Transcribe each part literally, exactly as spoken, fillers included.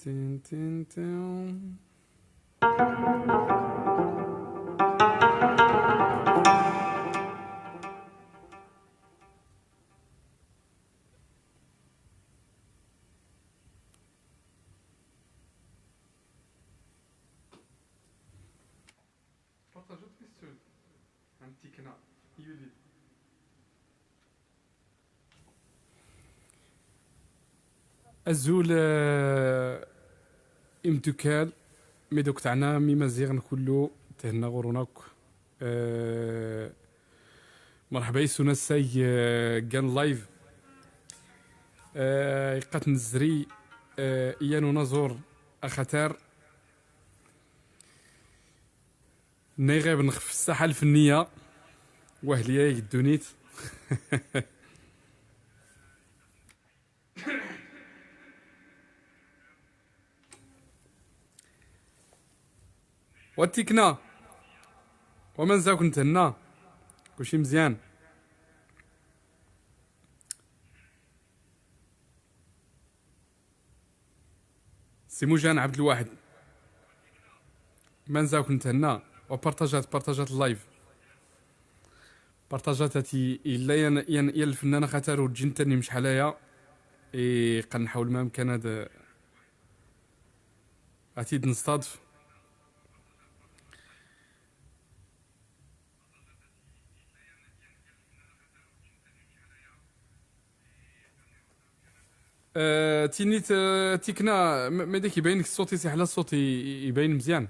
Tin, tin, tin. Partajet question. Am tikna. Yuli. Azul, eh, imdukkal, miduk taɛna, m imaziɣen kullu, thenna ɣur-wen akk. Eh, merḥba yes-wen ass-a, eh, deg live. Eh, iqqat nezri, eh, i yan unaẓur axatar. Nna iɣiben xef ssaḥa lfenniya, wah liya ig ddunit. Wa tikna, wa manzakn thenna, kulci mzyan. Si Mujan Abdelwahed. Manzakn thenna, wa partajet, partajet live. Partajet ati illa yan, yan, yan lfennan axatar ur ǧǧin tannim cḥal aya. Iqqan nḥawel ma amkan ad, ad t-id-nestadf. Eh, tinit, eh, tikna, ma, ma dak ibayen ṣṣut-is, iḥla ṣṣut i, i, ibayen mzyan.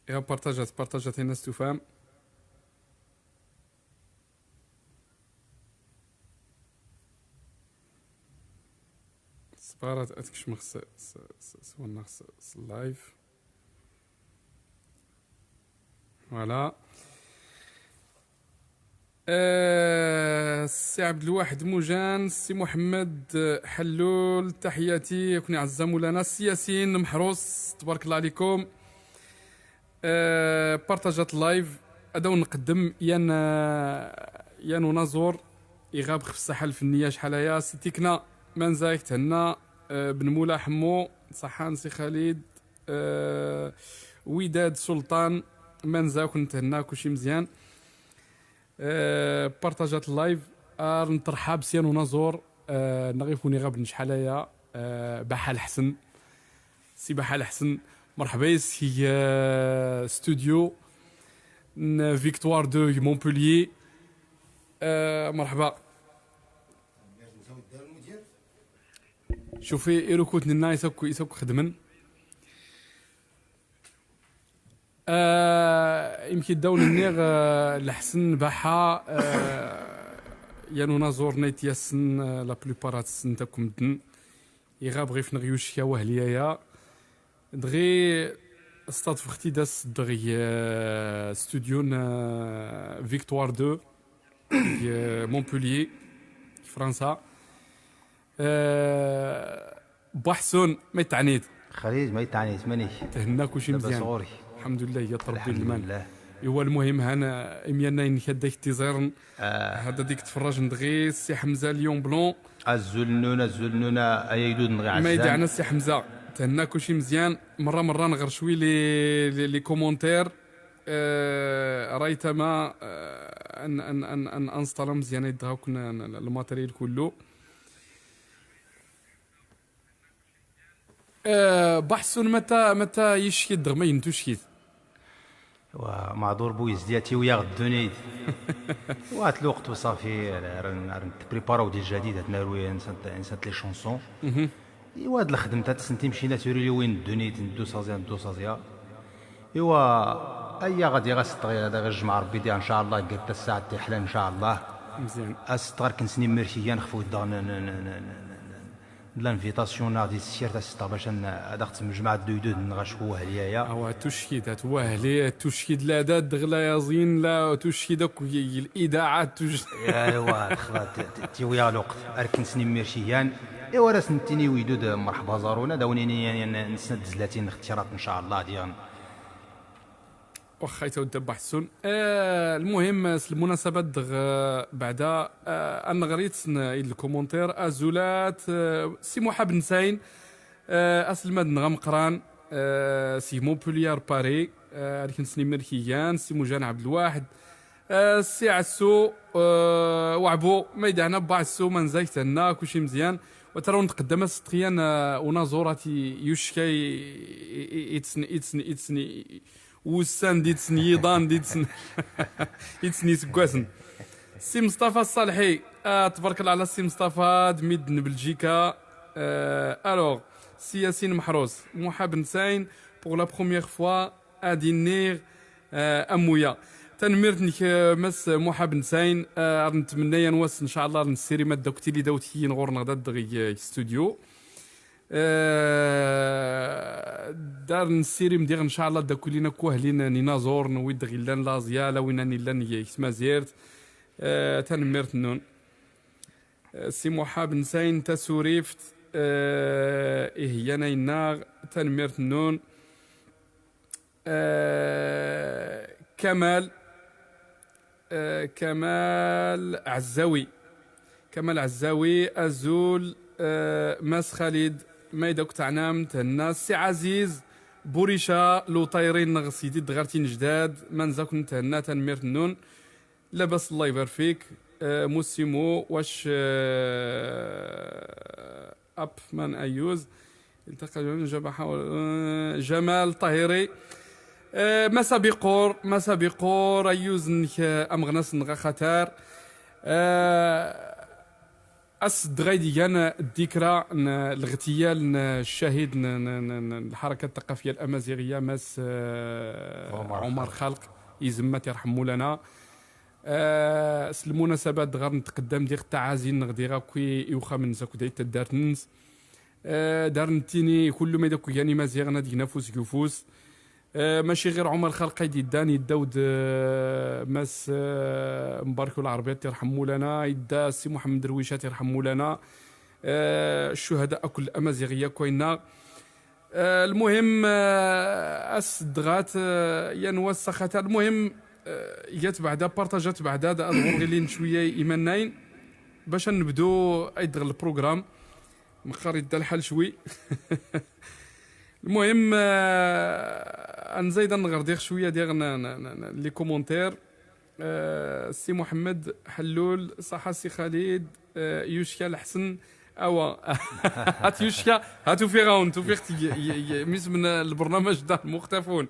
Ya, partajet, partajet, i nas tufam. Ṣṣber ad, ad kecmeɣ s, s, s, s wennaɣ s, s live. Voilà. Eh, Si Abdelwahed Mujan, Si Mohamed, eh, Halloul, taḥiyati, akn iɛezza mulana, Si Yasin Meḥrus, tbarek Allah ɛlikum. Eh, partajet live, ad awen-nqeddem yan, eh, yan unaẓur iɣab xef ssaḥa lfenniya cḥal aya, Si Tikna, manzak thenna, eh, Ben Mula Ḥemmu, ṣaḥan Si Xalid, eh, Widad Sulṭan, manzakn thenna, kulci mzyan. Eh, partajet live, ar nterḥab s yan unaẓur, eh, nna ɣif wen iɣabn cḥal aya, eh, Baḥa Lḥsen. Si Baḥa Lḥsen, merḥba yes-k, eh, studio n Victoire deux Montpellier. Eh, merḥba. Cufi irukuten-nna is akk, is akk xedmen. Eh, imk-id dawn nniɣ, eh, Lḥsen, Baḥa, eh, Yan unaẓur nna yt-yassn, eh, la plupart ad t-ssnt akk mddn. Iɣab ɣif-nneɣ yucka wahliyaya. Dɣi, staḍfeɣ-t-id ass-d dɣi, eh, studio n, eh, Victoire deux, deg, eh, Montpellier, deg Fransa. Eh, Buḥsun, ma yt-tɛnid? Xalid, ma yt-tɛnid, manik? Thenna, kulci mzyan. Labas ɣur-k? Lḥemdullah, ya Ṛebbi lman. Lḥemdullah. Iwa lmuhim, han, eh, imyannay-nnek ad ak-t-iẓirn. Ah. Hada dik tfrrajn dɣi Si Ḥemza Lion Blanc. Azul nnun, azul nnun, ay agdud-nneɣ iɛezzan. Ma ydeɛna Si Ḥemza, thenna, kulci mzyan. Merra merra nɣer cwi les, les, les commentaires. Eh, raytama, eh, ad n-, ad n-, ad n-, ad nṣṭala mzyan, ad d-ɣakn, eh, lmatriyal kullu. Eh, Buḥsun, mata, mata yicki-d dɣ ma yent ucki-d? Wa, maɛdur bu yezdi, ad tiwyaɣ ddunit. Wa, at lweqt u ṣafi, ar, ar, ar npriparaw di ljadid, ad narwi nsant, nsant les chansons. Mhm. Iwa, ad lxedmt, ad tsent imcinat ur iliwin ddunit, n ddu saẓya, n ddu saẓya. Iwa, aya ɣad iɣ asteɣ, ad aɣ-ijmeɛ Ṛebbi diɣ, ncallah, ggat tasaɛt tiḥlan, ncallah. Mzyan. Asteɣ ar k-nsnimmirk igan xf uddaɣ n, n, n, n, n, n, n, l'invitation-a di tessirt, asteɣ bac ad n-, ad aɣ-tmejmeɛ dduydu-nneɣ acku wahliyaya. Awa, tuckid, at wahli, tuckid la dad, la yaẓin, la tuckid akk i, i, lidaɛat, tuc- Aywa, xla, t-, t-, tiwyaɣ lweqt, ar k-nsnimmirk igan. Iwa, ar as-nettini i wigdud, mreḥba ẓaruna, ad awen-ini, n-, n-, nsna-d tezlatin n xtirat, ncallah, diɣen. Waxxa, ytawd Buḥsun. Eh, lmuhim, s lmunasabat dɣ, eh, beɛda, eh, ad nɣer-itt n, i lkumuntir, azulat, eh, Si Muḥa Bensayen, eh, aselmad-nneɣ ameqqran, eh, si Montpellier Paris, eh, ad k-nsnimmirk igan, Si Mujan Ɛebdelwaḥed, eh, Si Ɛessu, eh, Waɛbu, ma ydeɛna Buɛessu, ma nzak thenna, kulci mzyan. Wa taraw ntqeddam asteɣ yan, eh, unaẓur at i-, yucka i-, i-, i-, itsn-, itsn-, itsn-, Wussan d itsn yiḍan d itsn, itsn iseggasen. Si Msṭafa Ṣṣalḥi, ah, tbarkalla ɛla Si Msṭafa, d midden n Beljika. Euh, alors, Si Yasin Meḥrus, Muḥa Bensayen, pour la première fois, ad iniɣ, euh, amuya. Tanemmirt-nnek, euh, Mass Muḥa Bensayen, euh, ar netmenna yan wass, ncallah, ar nessirim ad d-akk tili dawt kiyin ɣur-neɣ d ad dɣi, euh, studio. Eh, dar nessirim diɣ, ncallah, ad d-akk ilin akk wahlin n inaẓuren, wid ɣ-illan laẓyal, a win an illan g-, g tmazirt. Eh, tanemmirt-nnun. Eh, Si Muḥa Bensayen, tasurift, eh, iheyyan ayennaɣ, tanemmirt-nnun. Eh, Kamal, eh, Kamal Ɛezzawi. Kamal Ɛezzawi, azul, eh, Mass Xalid, mayd akk teɛnam, thenna. Si Ɛaziz Burica, Luṭayri-nneɣ s ydi d-ɣer Tinejdad, ma nzakun thenna, tanemmirt-nnun. Labas, Allah ibarik fik. Eh, Musimu, wac, eh, Apman Ayyuz. التقى جمال جبحة و-، آه، جمال طاهري. آه، مسا بيقور، مسا بيقور، أيوز نك، آه، أمغنس نغا خطر. آه، أس دغايدي كان الذكرى ن-، الاغتيال ن-، الشهيد ن-، ن-، ن-، ن-، الحركة الثقافية الأمازيغية ماس، آه، عمر عمر خلق. خلق. يزمت يرحم مولانا. آه، s lmunasabat dɣa ar netqeddam diɣ taɛazi-nneɣ diɣ akk i, i uxxam-nnes akked ayt taddart-nnes. Ah, dar nettini kullu mayd akk gan Imaziɣen ad gen afus g ufus. Ah, maci ɣir Ɛumar Xalq ayd iddan, idda-w-d, ah, Mass, ah, Mbarek Ulɛerbi, ad t-irḥem Mulana, idda Si Muḥemmed Rwica, ad t-irḥem Mulana. Ah, ccuhada akk n Amaziɣ yakk wayenna. Eh, lmuhim, eh, ass dɣat, eh, yan wass axatar. Lmuhim, eh, igat beɛda, partajat beɛda, ad ɣur ɣilin cwiya imannayen, bac ad nebdu ayd dɣ lprogram. Meqqar idda lḥal cwi. Lmuhim, eh, ad nzayd ad nɣer diɣ cwiya diɣ n, n, n, n, les commentaires. Eh, Si Muḥemmed Ḥellul, ṣaḥa Si Xalid, eh, yucka Lḥsen, awa. Hat yucka, hat ufiɣ-awen, tufiɣt i, i, i, mi isem n lbernamaj da, Muxtafun.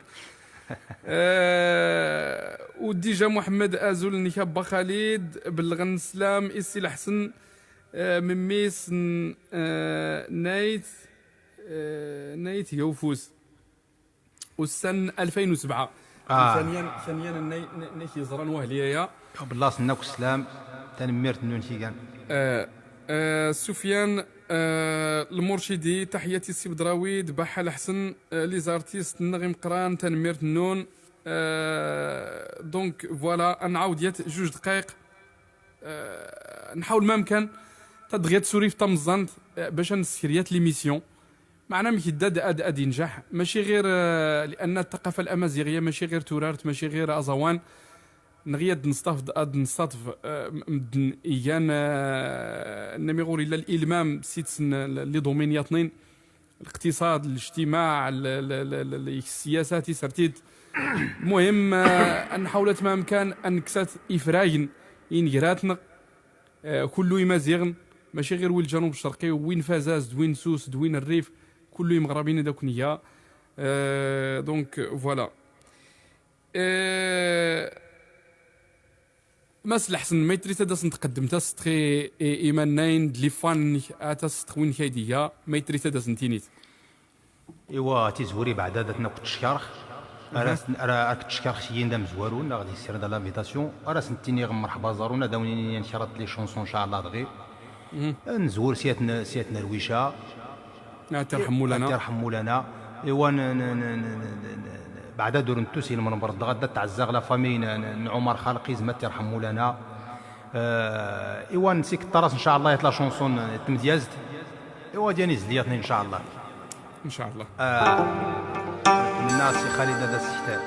Eh, u dija Muḥemmed, azul-nnek a Bba Xalid, bellɣen sslam i Si Lḥsen, eh, memmi-s n, eh, Nayt, eh, Nayt Gawfus. Ussan ألفين وسبعة. Ah. Thaniyan, thaniyan, nay, nay, nay, yeẓran wahliyaya. Bellas-nnek sslam. Tanemmirt-nnun kigan. آه، آه، سفيان، آه، المرشدي، تحياتي السي بدراوي، دباحة الحسن، آه، les artistes نغي مقران، تنميرت النون. آه، donc voilà، نعاود يات جوج دقايق. آه، نحاول ما امكن تدغيات سوري في طمزانت، آه، باش نسكر يات l'émission. معنا مكداد اد اد ينجح، ماشي غير، آه، لان الثقافه الامازيغيه ماشي غير تورارت، ماشي غير ازوان. نغي اد نستضف، اد نستضف، آه، م-، مدن ايان، آه، نميغور الا الالمام سيتسن لي دومين ياطنين، الاقتصاد، الاجتماع، ال-، ال-، ال-، ال-، ال-، السياسات يسرتيد. المهم، آه، نحاول ما امكن ان كسات افراين ينقراتنا، آه، كله يمازيغن، ماشي غير وين الجنوب الشرقي، وين فازاز، دوين سوس، دوين الريف، كله يمغربين داك نيا. آه، donc voilà. آه، ماس الحسن، ما يتري تداس نتقدم تاستخي إي-، إيمان ناين دلي فان نك-، آه، تاستخ وين كايديا، ما يتري تداس نتينيت. إوا تيزوري بعدا داتنا كنت شكارخ. أرا س-، أرا، أرا كنت شكارخ سيين دا مزوارون، غادي يسير دا l'invitation. أرا سنتيني غم مرحبا زارونا، داوني نيان كرات لي شونسون إن شاء الله دغير. نزور سياتنا، سياتنا رويشة. آه، ترحم مولانا. آه، ترحم مولانا. إوا ن-، ن-، بعدا دور نتوسي المنبر الضغط دا تعزاغ لا فامي ن-، ن-، ن عمر خالقي زعما ترحم مولانا. آه، إوا نسيك الطراس إن شاء الله يطلع شونسون تمديازت. إوا دياني زلياتني إن شاء الله. إن شاء الله. آه، من الناس خالد هذا السحتار.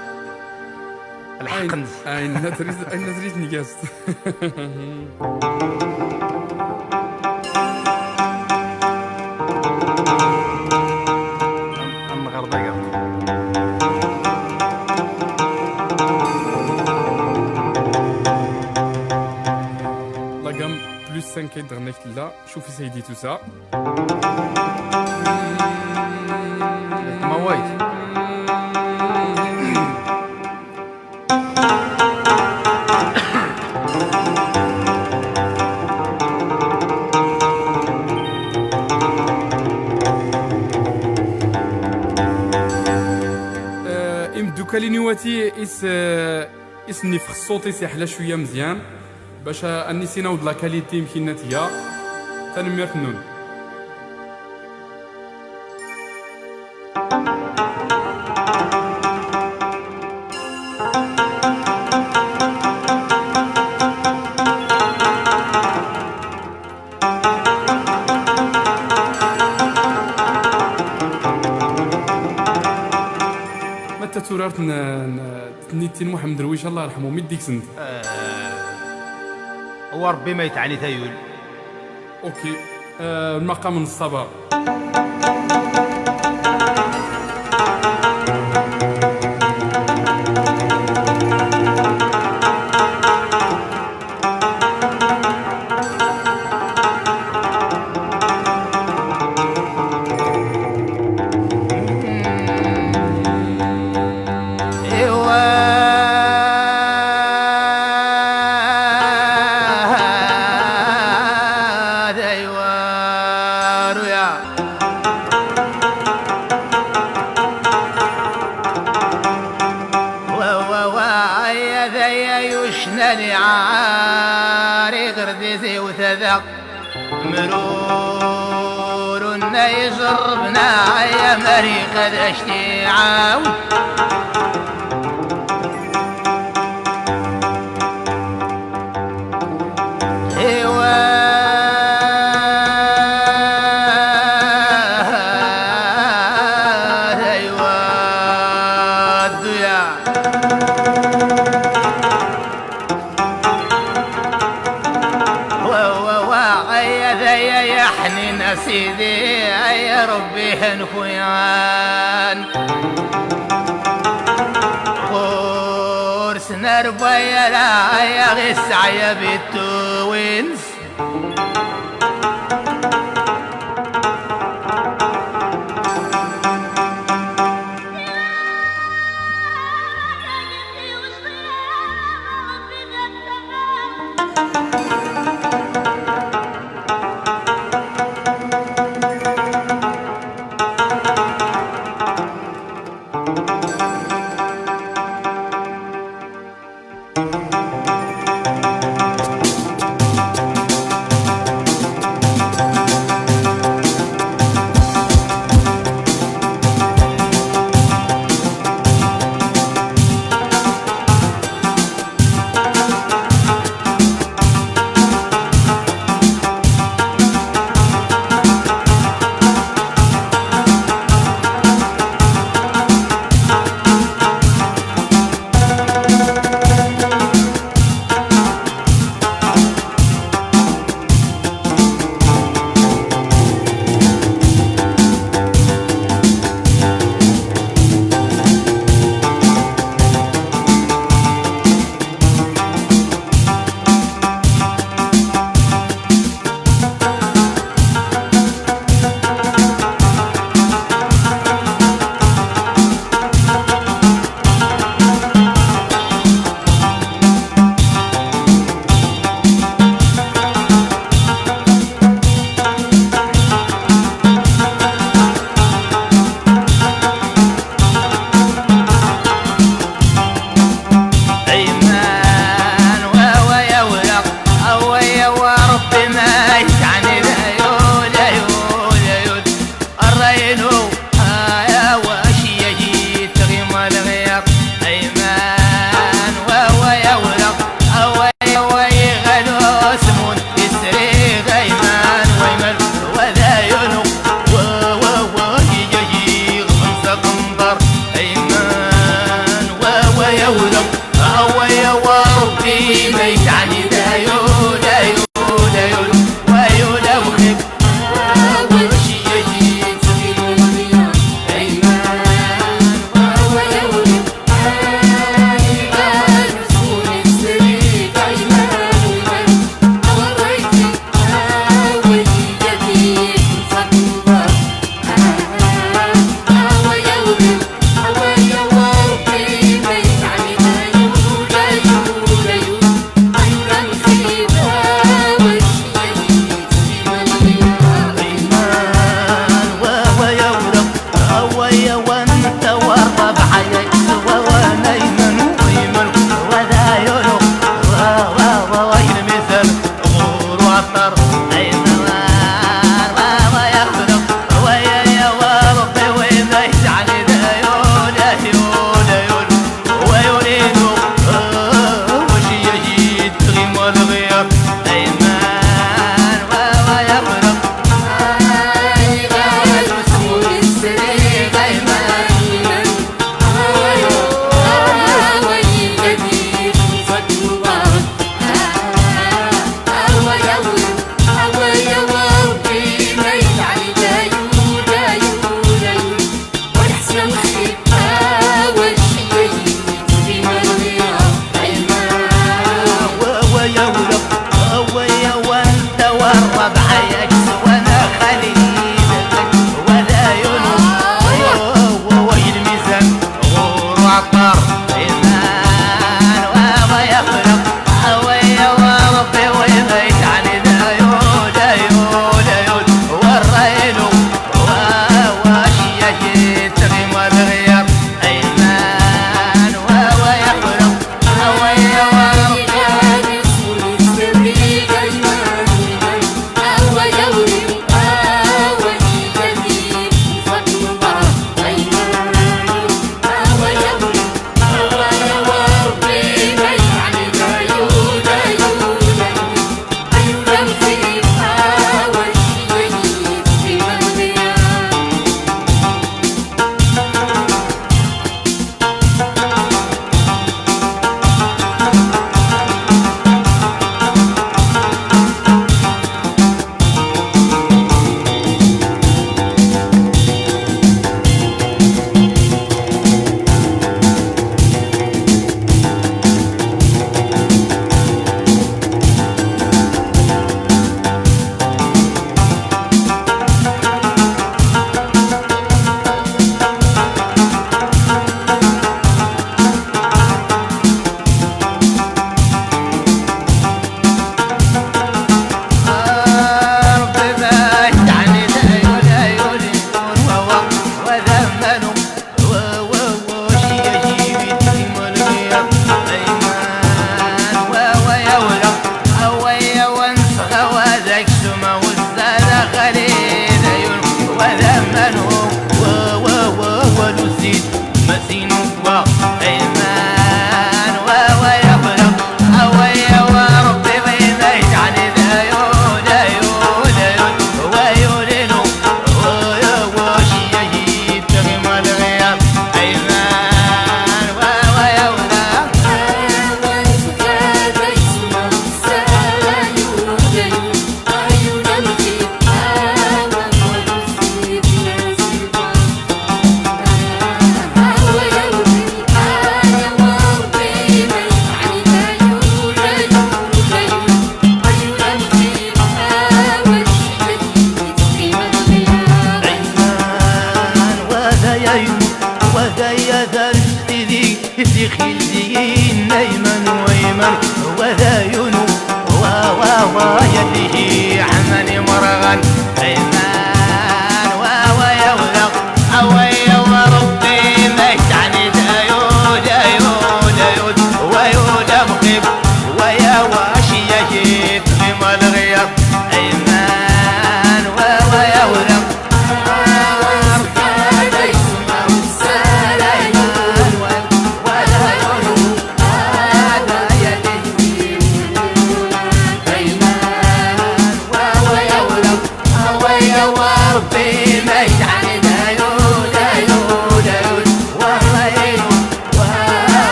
الحق نز. أين نتريز، أين نتريز نجاز. أم غرضة قال. La gamme plus cinq est dernière là. شوفي سيدي توسا. ما وايت. آه، إمدوكالي نواتي إس، آه، إس نفخ الصوت إس يحلى شوية مزيان. باش اني سيناود لا كاليتي مكينة تيا. تنميرت النون. ما تتورارت ن-، ن-، تنيتين محمد درويش، الله يرحمه، مي ديك سنت. آه، هو ربي ما يتعلي تايول. اوكي. آه، المقام الصبا. Wa, wa, wa, ay, ad aya yucna liɛari ɣer d iziwt ad aɣ-, mrurun ay iẓerrben ay amariq ad ak-t-iɛawen. Iwa, iwa, dduya. Wa, wa, wa, ay, ay, ay, ay, ḥnin a Sidi, ay Ṛebbi ḥenku yan. Ur s-nerba ara, ay aɣ-isseɛyab ittuwins.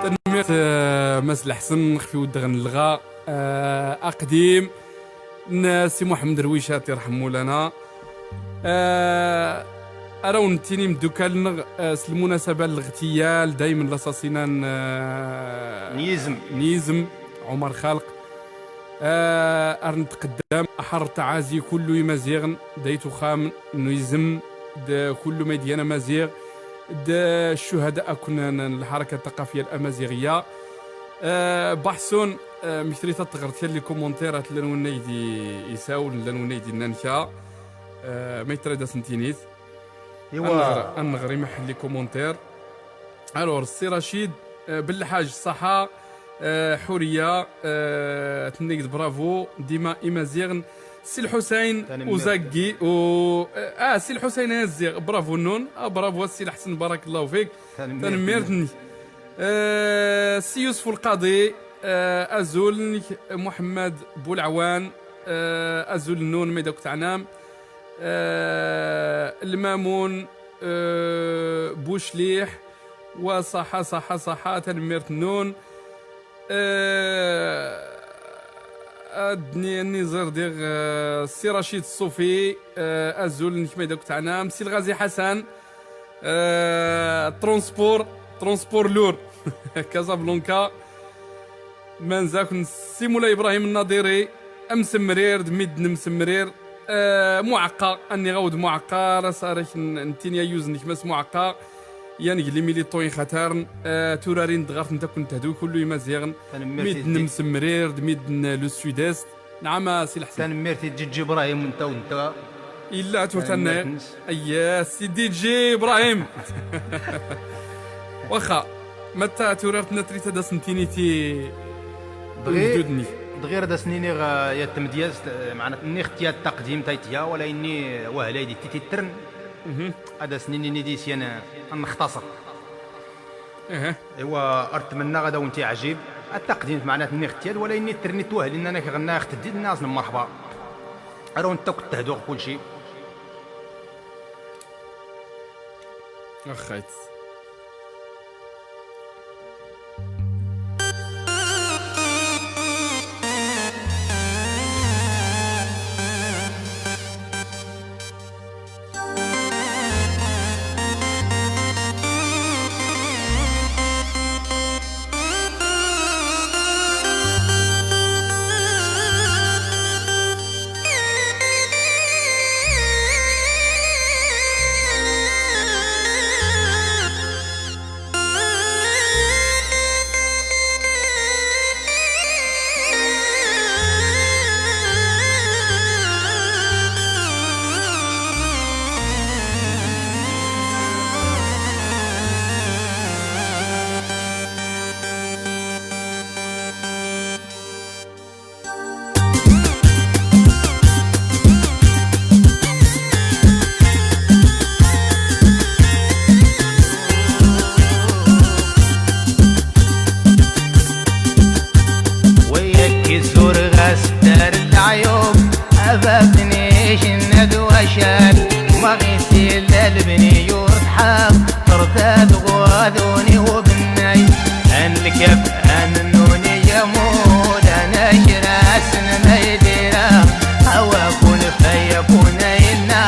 Tanemmirt, eh, Mass Lḥsen, xef iwedɣen n lɣa, eh, aqdim n Si Muḥemmed Rwicat, irḥem mulana. Eh, ara wen-ttini imddukal-nneɣ, eh, s lmunasaba n lɣtiyal, daymen laṣaṣina n, eh, n yizem. N yizem, Ɛumar Xalq. Eh, ar ntqeddam aḥerr taɛazi kullu imaziɣen, d ayt uxxam n yizem, d kullu ma idgan amaziɣ, d ccuhada akk n, n lḥarakat taqafiya amaziɣiya. Eh, Baḥsun, eh, mktrit ad tɣert kra n les commentaires, at llan winna i d-isawlen, llan winna i d-innan kra. Eh, ma yettrad ad sen-tinit. Iwa. Ad nɣer, ad nɣer imḥ les commentaires. Alors, Si Rachid, euh, Belḥaj, ṣaḥa, euh, Ḥuriya, euh, tenna-k-d bravo, dima Imaziɣen, Si Lḥusayn, Tanemmirt. Uzaggi, u, euh, ah, Si Lḥusayn Azziɣ, bravo nnun, ah, bravo a Si Lḥsen, barakallahu fik. Tanemmirt. Tanemmirt-nnek. Euh, Si Yusef Lqaḍi, euh, azul-nnek, Muḥemmed Bulɛwan, euh, azul nnun, ma d akk teɛnam. Euh, Lmamun, euh, Bucliḥ, wa ṣaḥa, ṣaḥa, ṣaḥa, tanemmirt nnun. Euh, ad ni-, niẓer diɣ, euh, Si Rachid Ṣṣufi, euh, azul-nnek, ma d akk teɛnam. Si Lɣazi Ḥasan, euh, transport, transport lourd, Casablanca. Manzak n Si Mulay Ibrahim Nnaḍiri, amsemrir d midden amsemrir, eh, Muɛeqqa, a nniɣ-aw-d Muɛeqqa, ara s-, ara k-, n-, nettini ayyuz-nnek Mass Muɛeqqa, yan g les militants ixataren, eh, turarin d tɣart n takkent tehdu kullu Imaziɣen, Tanemmirt i midden Ddi-, amsemrir d midden, eh, le sud-est, nɛam a Si Lḥsen. Tanemmirt i Ǧiǧi Ibrahim, nta u nta. Illa turart nna. Tanemmirt-nnes. Ayya, Si Ǧiǧi Ibrahim. Waxa, ma d turart nna trit ad as-ntini ti Dɣi, ugdud-nni. Dɣi ad as-nini, eh, yat tmedyazt, eh, meɛna nniɣ-t yat taqdimt ay tga, wala inni wahla ay d-ittitittren. Mhm. Ad as-nini nidi syan, eh, ad nextaṣer. Aha. Iwa, ar tmennaɣ ad awen-t-iɛjib. At taqdimt, meɛna nniɣ-t yat, wala inni trni twahli nna nak ɣenna ɣ tdid nna aẓ n mmerḥba. Ar awen-t akk tehduɣ kulci. Axayt. Wayagi zzureɣ-as dar leɛyub, a bab n ijenna d wacal, ma ɣis illa lebni yur tḥab, tertad ɣwadun i ubennay, an lkaf, an nnun i yamud, an ajras n maydira, awa kun fayakun ayna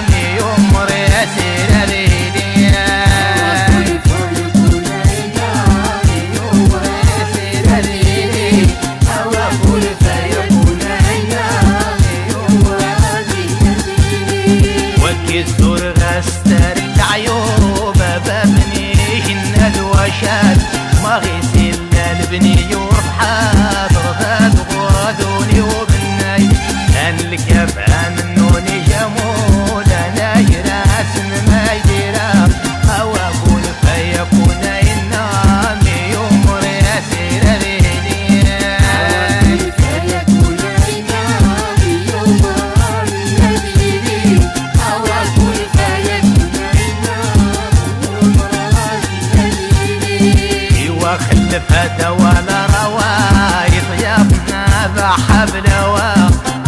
mi yumri asira lidi. Wagi zzureɣ-as dar leɛyub, a bab n ijenna d wacal, ma ɣis illa lebni yur tḥab, tertad ɣwadun i ubennay, an lkaf, an nnun i yamud, an ajras n maydira, awa kun fayakun ayna mi yumri asira lidi. Iwa xellef hada wala rawa, iṭyab nna baḥa blawa,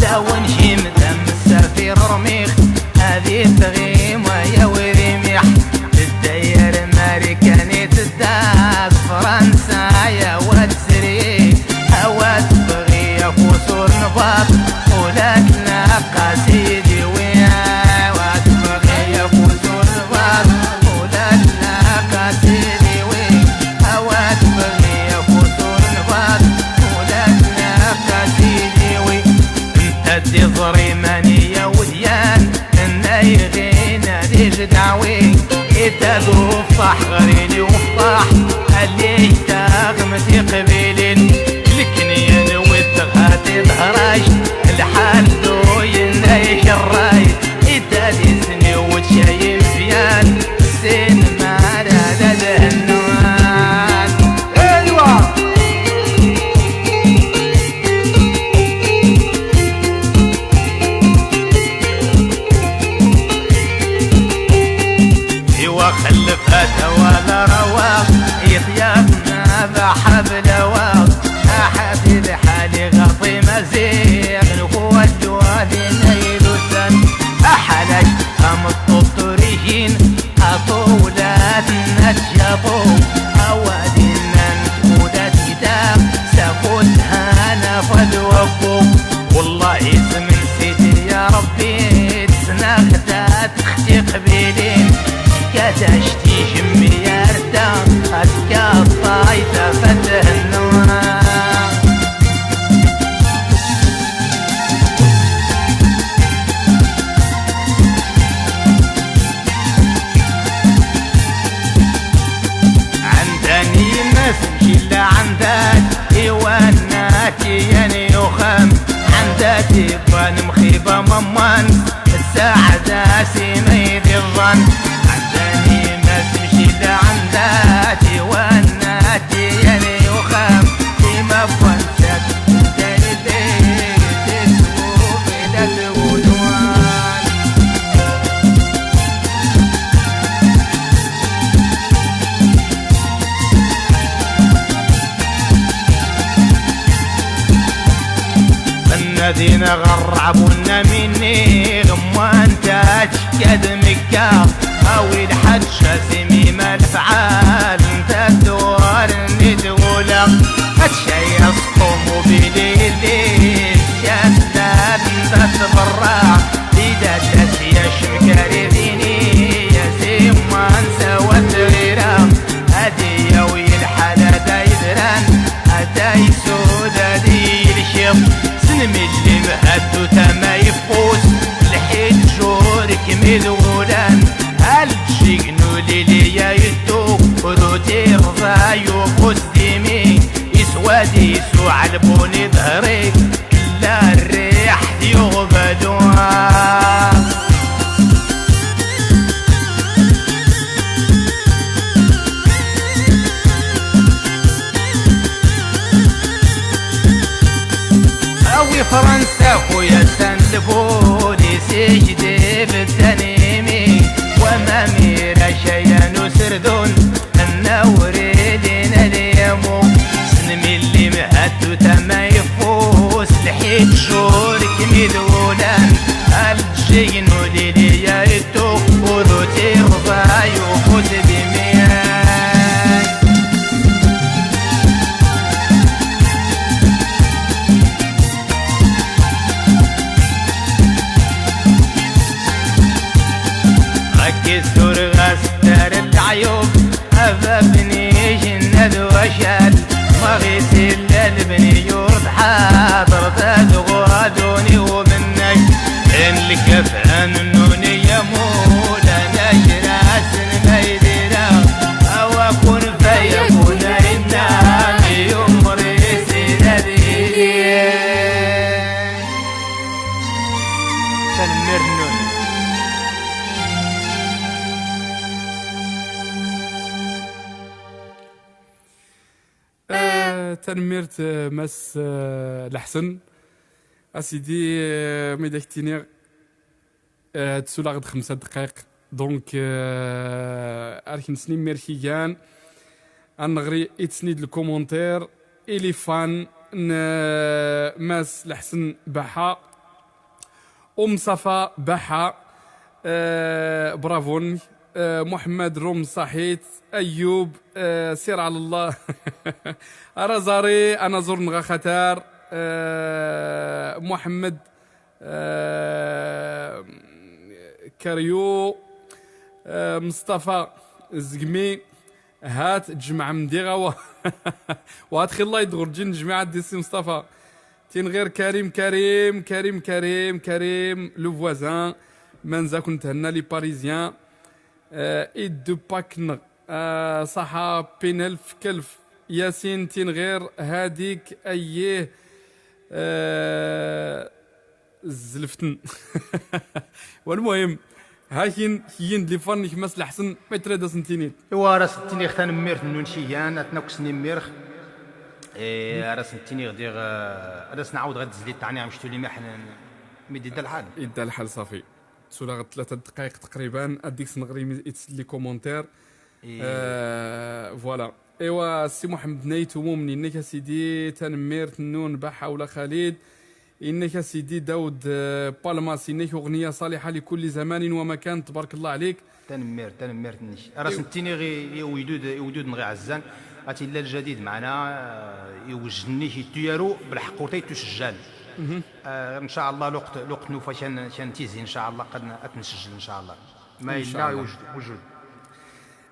dawen jim dam safir rmix, ad itɣim wa yawi rimiḥ, tedda yar Marikan i tedda s Fransa, ya wa tsri, a wa tebɣi afus ur nbaḍ, ula d naqas idiwi, a wa tebɣi afus ur nbaḍ, ula d naqas idiwi, a wa tebɣi afus ur nbaḍ, ula d naqas idiwi. Nta d iẓri mani ya wedyan, nna iɣina di jdawi, ita d ufṭaḥ ɣer ini ufṭaḥ, alli taɣem tiqbilin, leknyan wid tɣati tehrac, lḥal d uyen ay cerray, ita d isni wetcay imezyan, sin mara d ad hennu. Tawal rawaɣ, iṭyab ma d aḥablawaɣ, aḥad i lḥal iɣaṭ imaziɣ, nkuwa ddwa di naydusan, aḥalac tameṭṭut turigin, aṭulat n atjaṭu, awal innan tmudat idaq, sakut hana fad wakku. Wellah isem n Sidi ya Ṛebbi, ssneɣ-t ad t-xtiq bilin, kadac tijemmi ar ta, aska ṭṭay tafat henna. عندني ما سمشي لا عندك، إيواناتي يعني يخم. عندك يبان مخيبة ممان، الساعة داسي ما يدي الظن. عندني ما سمشي لا عندك، إيواناتي يعني يخم. كيما فانسات الذين غربونا مني غمان تاج كد مكة، أوي الحج سمي ما الفعال، انت الدوار ندولا. الشيء الصوم بليلي، شتان تتبرع، إذا تسيا شمكاري ديني، يا سيما نسوى الدغيرة. هادي يا ويل الحالة دايدران، هادي سودا دي الشيخ. سنمي اللي مهدو تما يفوس، الحين جورك مذولان. هل تشيقنو ليلي يا يدو، ودو تيرزا يوفوس ديمي، يسوادي يسوع البوني ظهري، لا الريح يغبدو. أوي فرنسا خويا سان البوليس يجدي بالتنيمي، وما ميرا شيئا نسردون النوري لينا اليمو. سنمي اللي مهدو تما يفوس الحيط شورك ميدولان، الجينو ليلي يا يتو ودو تيرضا يوفوس بميان. هاكي الزور غاس دار العيوب، أبا بني جنة وشال، ما غيسي إلا البني يورد حاضر تدغو دوني ومنك. إن الكف أنوني يا مولانا جراس الميديرة، أو أكون فيكون إنا يوم ريسي لديدي. Tanemmirt-nwen. Eh, tanemmirt, eh, Mass, eh, Leḥsen. A sidi, eh, mi d ak-ttiniɣ, eh, ad sulaɣ d xemsa ddqayeq. Donc, eh, ar k-nesnimmir kigan. Ad nɣri itsen-id lkumuntir. Ilifan n, eh, Mass Leḥsen Baḥa. أم صفا بحة، آه، برافو. آه، محمد روم صحيت. أيوب، آه، سير على الله. أرازاري، أنا زور نغا خطر. آه، محمد، آه، كاريو، آه، مصطفى الزقمي. هات جمع مديغة و-، وهات خلاي دغرجي نجمع عند سي مصطفى. تين غير كريم، كريم، كريم، كريم، كريم، لو فوازان. منزا كنت هنا لي باريزيان. آه، إيد دو باكن. آه، صحا بين ألف كلف. ياسين تين غير هاديك أيه. آه، زلفتن. والمهم، هاكين كيين دليفان نكماس لحسن ما يتريد أسنتينيد. إوا راه سنتينيغ تنميرت نون شيان، أتناكس نميرخ. إيه، راه سنتينيغ ديغ، آه، راه سنعاود غد زليت تاني عم شتولي محن ميدي دا الحال. يدا الحال صافي. تسولا غد ثلاثة دقايق تقريبًا، أديك سنغري مي-، يتسد لي كومونتير. Voilà. Ewa, Si Muḥemmed Nayt Umumni, inna-k a sidi, tanemmirt nnun Baḥa Ula Xalid. Inna-k a sidi Dawd, eh, Palmas, inna-k uɣniya ṣaliḥa likulli zamanin wa makan, tbark Llah ɛlik. Tanemmirt, tanemmirt-nnek. Ar as-nettini i, i wegdud, i wegdud-nneɣ iɛezzan, ad t-illa lǧadid meɛna, eh, iwjed-nnek ittuyaru, belḥeqq ur t-ittusejjal. Eh, ncallah luqt, luqt nufa kan, kan tizi, ncallah qad n-, ad t-nsejjel, ncallah. Ma yella ncallah. Iwjed, iwjed.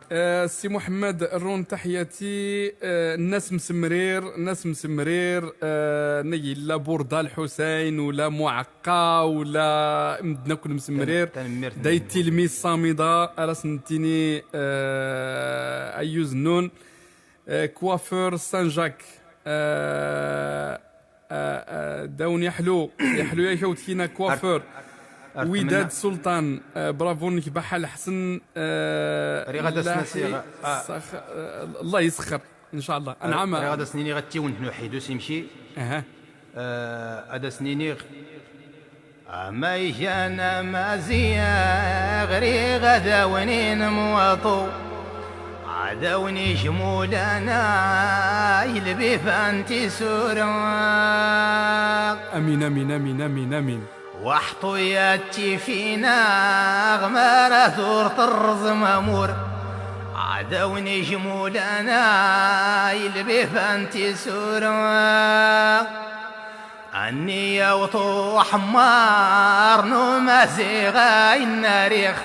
Eh, Si Muḥemmed, rrun taḥyati, eh, nnas Msemrir, nnas Msemrir, eh, nna yella Burda Lḥusayn, ula Muɛeqqa, ula medden akk n Msemrir. Tan-, tanemmirt. Day tilmiz Samida, ar as-nettini, eh, ayyuz nnun, eh, coiffeur Saint-Jacques, eh, Eh, eh, dawn yeḥlu, yeḥlu yak awtkina coiffeur. Ar-, ar-, Widad Sultan, eh, bravo-nnek Baḥa Lḥsen, eh, riɣ ad as-nasiɣ, ah. Sax-, eh, Allah yesxer, ncallah. Ar-, anɛam. Riɣ ad as-niniɣ ad tiwent nuḥid usimki. Aha. Eh, ad as-niniɣ, Amaygan amaziɣ, riɣ ad awen-inin mwaṭu. Ɛdawen ijmulan ay lbifan tisura. Amin, amin, amin, amin, amin. Waḥṭu yat tifinaɣ mara tur terẓem amur. Ɛdawen ijmulan ay lbifan tisura. Anni yawṭu ḥemmar n umaziɣ ay nna riɣ,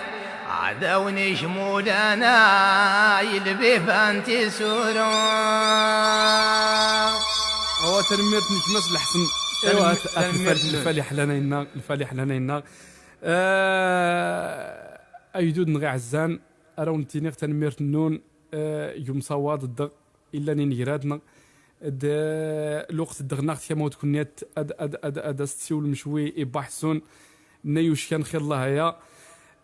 ɛdawen ijmulan ay lbifan tisura. Awa, tanemmirt-nnek Mass Lḥsen. Ewa, tanemmirt-nnek. Lfaliḥ lana inna, lfaliḥ lana inna. Eh, agdud-nneɣ iɛezzan, ar awen-ttiniɣ tanemmirt-nnun, eh, g umsawaḍ-ddeɣ. Illan inegrad-nneɣ. D lweqt ddeɣ-nneɣ tkam awd kunni ad, ad, ad, ad, ad as-tessiwlem cwi i Baḥsun, nna yuckan xir Llah aya.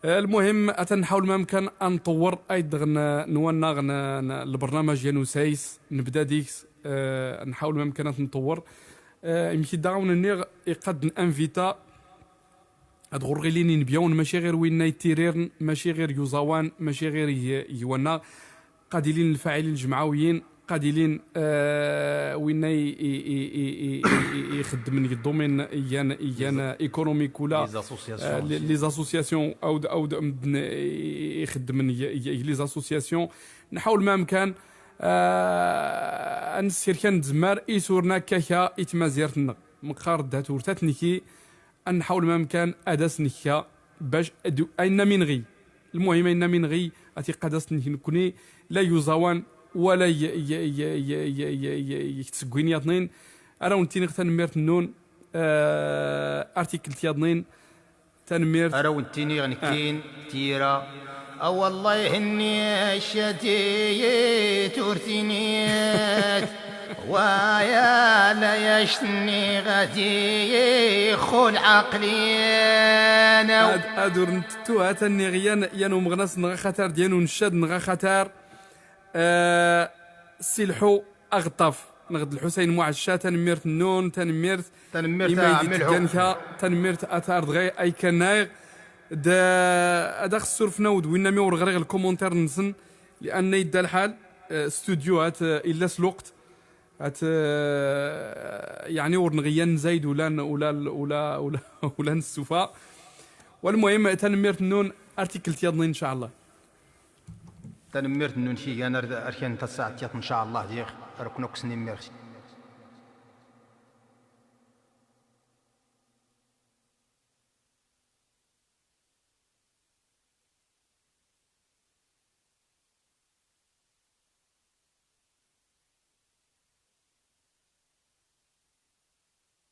Eh, lmuhim, atan nḥawel ma amkan ad nṭewwer ayd ddeɣ n, n wannaɣ n, n lbernameǧ yan usayes, nebda deg-s, eh, nḥawel ma amkan ad t-nṭewwer. Eh, imki daɣ awen-nniɣ, iqad n invita, Ad ɣur-ɣ ilin inebyawen, mačči ɣir winna ittirirn, mačči ɣir g uẓawan, mačči ɣir g, g wanna. Qad ilin lfaɛilin ljemɛawiyin, qad ilin, eh, winna i, i, ixeddmen g dduminn igan, igan économique ula, les associations, eh, les, aussi, les associations, awd, awd medden i, i, ixeddmen g, g, g les associations. Nḥawel ma amkan, eh, ad nessirk ad nzemmar isurn akkaka i tmazirt-nneɣ. Meqqar d at ur tatniki, Ad nḥawel ma amkan ad as-nekka bac d-, ayenna mi nɣi. Lmuhim, ayenna mi nɣi, ad t-iqqad as-nekk nekkni, la g uẓawan, wala g, g, g tsegwin yaḍnin. Ar awen-ttiniɣ tanemmirt-nnun, eh, ar tikkelt yaḍnin. Tanemmirt. Ar awen-ttiniɣ nekkin, tira. A wallah ihenni ccati turtinit. Wa ya la yactni ɣati xul aqlin. Ad, ad ur ntettu, ha tanniɣ yan, yan umeɣnas neɣ axatar d yan uncad neɣ axatar, eh, silḥu. Aɣeṭṭaf, neɣ d Lḥusayn Muɛecca, tanemmirt nnun, tanemmirt. Tanemmirt i ma a Ɛemmi Lḥu. Tanemmirt a tarḍ ɣay ay kannaɣ. D, ad aɣ-ssurfen awd winna mi ur ɣriɣ lkumuntir-nsen, li'anna idda lḥal, eh, studio hat, eh, illa s lweqt, hat, eh, yeɛni ur nɣi yan nzayd ula n, ula, ula, ula, ula n ssufa. Walmuhim, tanemmirt nnun, ar tikkelt yaḍnin, ncallah. Tanemmirt nnun kigan ar, ar kan tasaɛt yaḍ, ncallah, diɣ, ar kun akk s nimmirt.